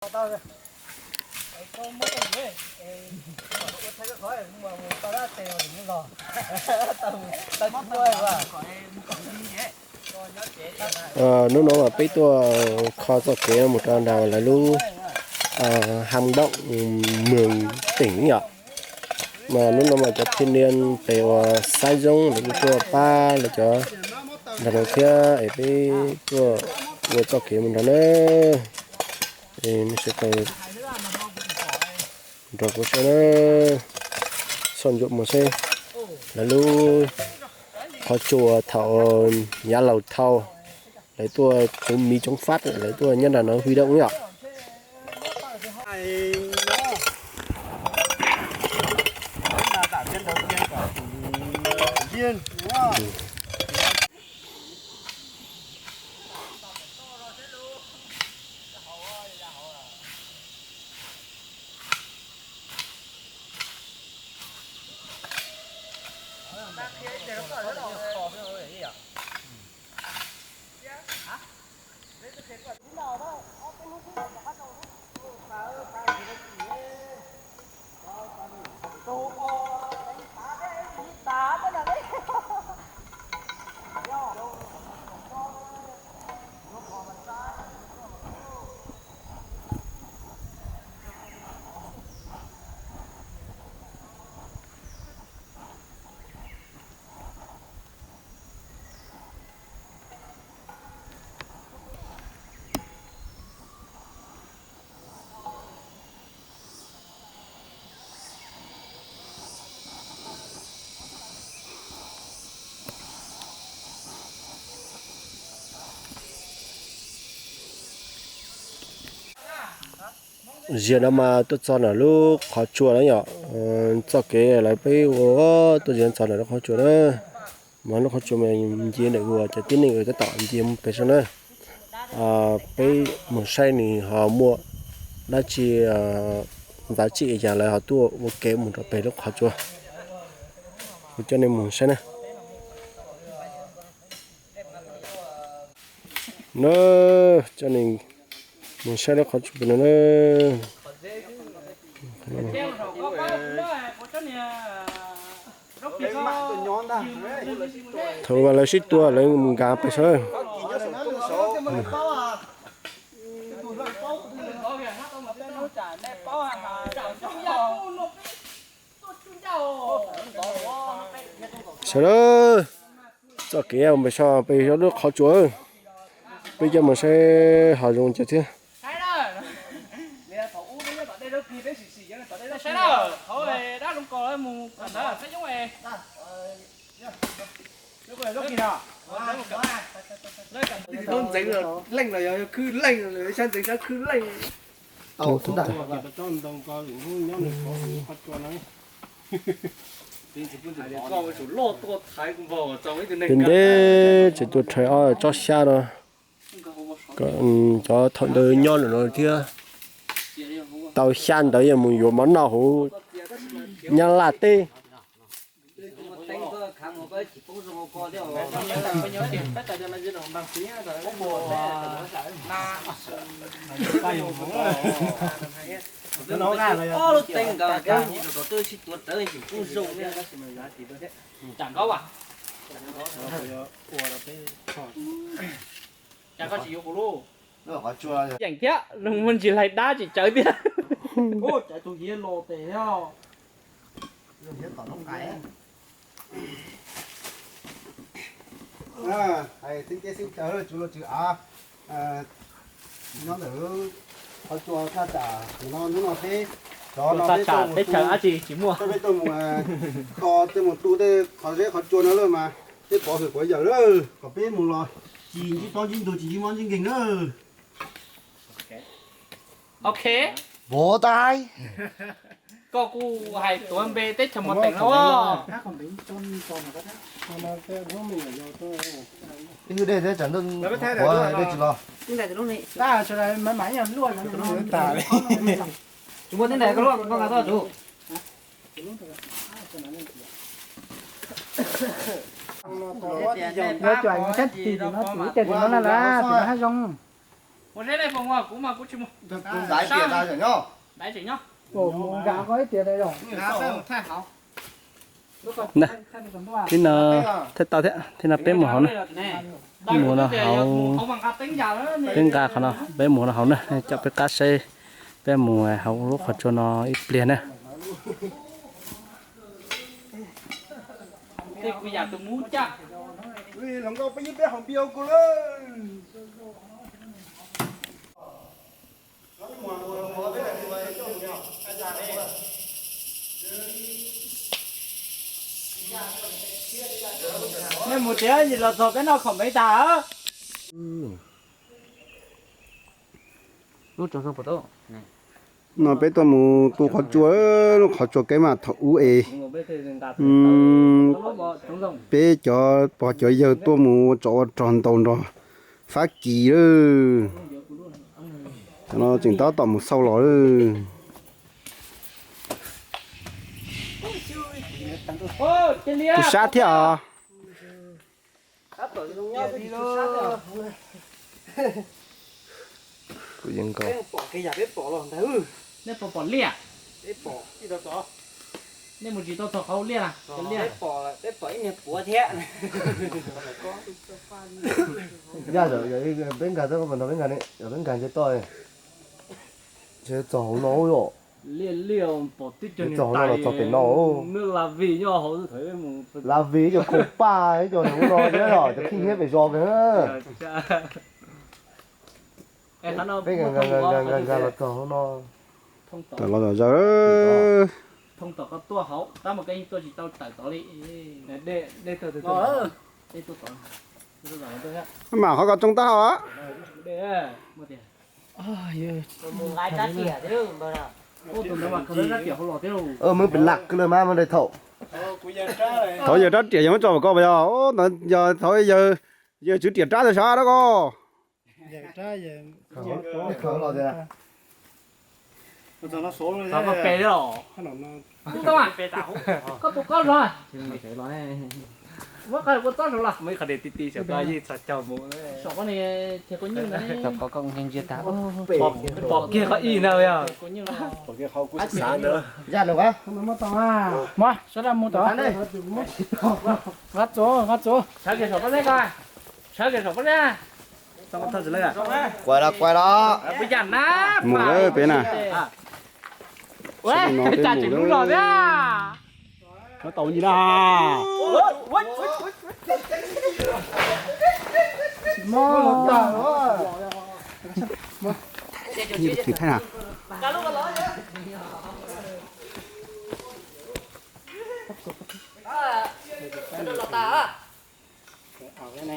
Hnub no mas peb tuaj kho txoj kev mus rau nram lawv lub Ham Doom Moos Teem yom. Mas hnub no mas cov thaj niam pem uas Xab Zoov lawv kuj tuaj pab lawv cov nram no thiab es peb tuaj ua txoj kev mus nrog na. Es nej sawv daws nrog kuv saib na, soj ntsuam mus seb lawv lub qhov tsua thaum yav laus dhau lawv tuaj chống Mỹ chống Pháp lawv tuaj nyob nram no hu dab ub yom. Ziag no mas tuaj txog ntawm lub qhov tsua na yom, txoj kev lawv peb ua tuaj ziag txog ntawm lub qhov tsua na. Mas lub qhov tsua mas nce ntawm uas cov tib neeg tab tom nce mus pem saum na. Peb mus saib nws ho muaj dab tsi ntawd tsis yog lawv ho tuaj ua kev mus rau pem lub qhov tsua. Kuv coj nej mus saib na. Na, coj nej mus saib lub qhov tsua pem no na. Thaum uas lawv sib tua lawv mus nkag pem saum. Sawv daws, txoj kev mus pem saum pem lub qhov tsua, peb coj mus saib hav zoov cas thiab. Ntxeev leej los yog khwb leej, sab ntxeev sab khwb leej. Ntev ntev tseem tuaj rhais ob tsob xyab no, cov thaum ntawd nyob ntawm no thiab. Tau xya ntawd yog mus yuav mov noj hauv Nyab Laj teb. Yeem thiab, muaj ntsis laig dab tsis tsawv thiab. Xib caw, tswv los tswv av, nyob ntawm qhov tsua thaj tsam no, hnub no peb, cov no peb tuaj mus, peb tuaj mus kho, tuaj mus tu tej qhov zeb qhov tsua no lawm mas peb pov hwm quav yawm lawm kom peb mus los tsis ntsib plaub ntsib ntug, tsis ntsib mob ntsib nkeeg na. Ok. Vov tais. Koj kuj hais tuav npe teb chaws Mos Teem no. Ib dej thiab tsam ntawd dej tsis los. Tsis muaj tib ntais koj luaj koj nqa tuaj tsum. Lawv cuam sab tim no tim tej tim no na, tim no hab zoo. Mus seb nej puas mus, kuv mas kuv tsis mus. Ntaiv tias tas nyob. Ntaiv tseem nyob. Thib no, thib tau thiab, thib no peb mus hauv na. Peb mus no hauv, peb nqa qhov no, peb mus no hauv na, coj peb qab saib, peb mus hauv lub qhov tsua no ib pliag na. Nej mus tias los txog peb noj khoom me tas. No peb tuaj mus tu qhov tsua, lub qhov tsua kev mas thaum ub es peb cov pog cov yawg tuaj mus ua tsov ua rog ntaus nrog Fab Kis lawm. Cov no tseem tab tom mus xauj los lawm. Kuj sab thiab os. Kuv yeej nkaus. Nej puas pom liaj? Nej mus tsis tau txog qhov liaj na, cov liaj. Yog peb nkag, peb nkag, peb nkag nce toj, nce txog hauv no yom. Liaj liaj pom tib cag txog hauv no los txog pem no. Nws la vim nyob hauv, la vim cov khoom paj ib co hauv no thiab, cov khib nyiab pem zos pem. Peb nkag nkag nkag nkag los txog hauv no. Los zaws. Mas qhov ko tsoo tab hau. Meb pem lam kws lawm mas, mas thaum, thaum yawg rab riam yog muab tso koj yog, yog thaum yawg tswv riam rab tau sab dab ko. Pom kiag qhov ib na. Yog sawv daws mus tod. Nqa txuv, nqa txuv. Sawv kiag saum pob zeb ko. Sawv kiag saum pob zeb. Kuav los, kuav los. Mus lawm peb na. Peb mus lawm. No tau nyi na. Thử thách nào.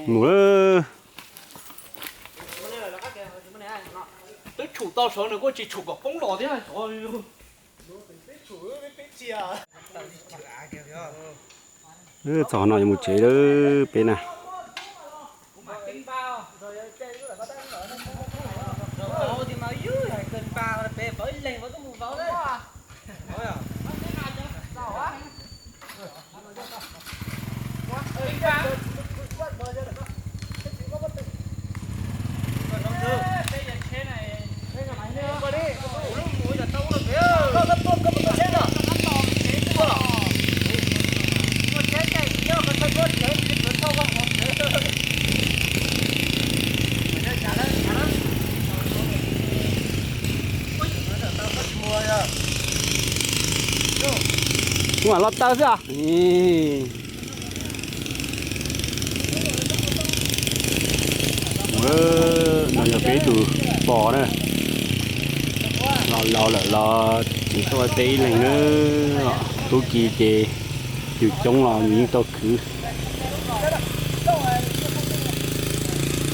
Mus lawm. Twb tshum tau saud nws kuj tsis tshum kom poob los thiab. Txog no yuav mus tsev lawm peb na. Kuv mam los taw xwb os. No yog peb tus pog na, los laus lawm los tseem tuaj peb ib leeg na. Tub ki ces yus coob los yus yeej tau khwv.